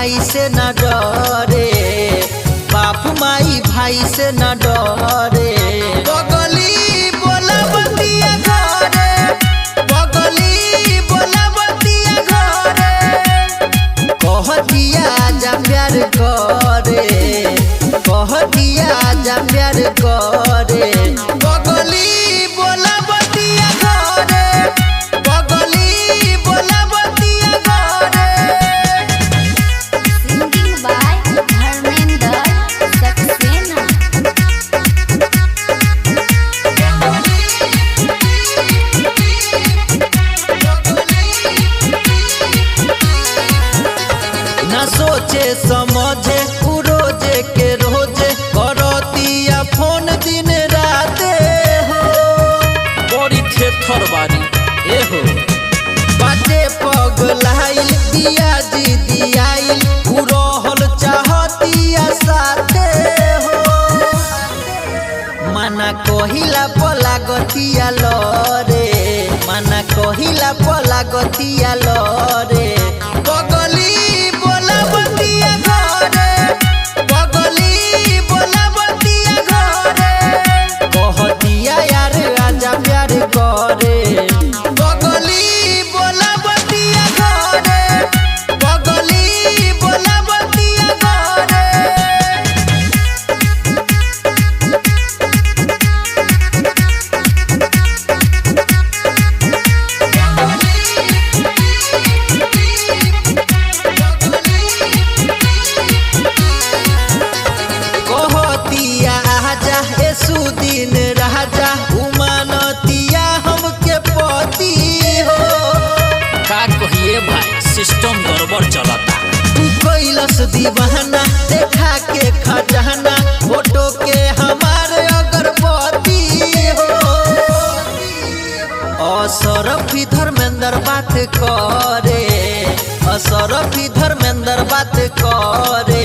भाई से न डरे, बाप माई भाई से न डरे। बगली बोलावतिया घरे, बगली बोलावतिया घरे, कहतिया जा प्यार करे, कहतिया जा प्यार करे। बगली बोलावतिया घरे, बगली बोलावतिया घरे। Singing by Dharmender Saxena. ना सोचे समझे उ रोजे के रोजे करतिया फोन दिन राते हो। बड़ी थेथर बारी ए हो। बाटे पगलाइल दिया जी दियाइल, उ रहल चाहतिया साथे हो। माना कहिला पला गतिया लरे, माना कहिला पला गतिया लरे। बगली बोलावतिया घरे, बगली बोलावतिया घरे, कहतिया यार आजा प्यार करे। बगली बोलावतिया घरे, बगली बोलावतिया घरे। कहतिया आजा ए सुदिन राजा, उमानतिया हमके पति हो। का कहिए भाई, सिस्टम गड़बड़ चलता। तू कैलस दीवाना देखा के खजाना, फोटो के हमारे अगरबत्ती हो। असरफी धर्मेंद्र बात करे, असरफी धर्मेंद्र बात करे।